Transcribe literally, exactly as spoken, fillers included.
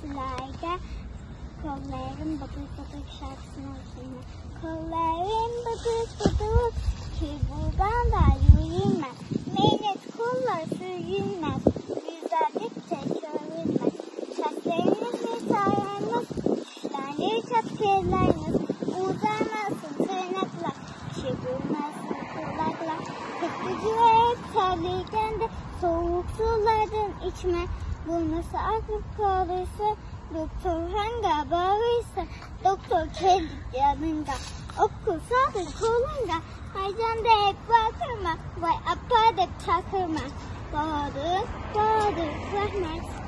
سىلەرگە قوللىرىم بۇدۇر بۇدۇر شارقىسىنى ئوقۇيمەن. قوللىرىم بۇدۇر بۇدۇر، كىر بولغاندا يۈرىمەن. مەينەت قوللار سۆيۈنمەس، گۈزەللىكتە كۆرۈنمەس. چاچلىرىڭىزنى سارايمىز، چۈشلەرنى چاپكىلايمىز. ئۇزارماسۇن تىرناقلار، شىۋىرلىماسۇن قۇلاقلار. كۆپۈكلەر تەرلىگەندە سوغۇق سۇلاردىن ئىچمە. بولمىسا ئاغرىپ قالىسەن، دوختۇرخانىغا بارىسەن. دوختۇر كېلىپ يېنىڭغا، ئوكۇل سالىدۇ قولۇڭغا. مەيداندەك ۋارقىرىما، ۋاي ئاپا دەپ چاقىرما. بارىدۇ، بارىدۇ، رەھمەت.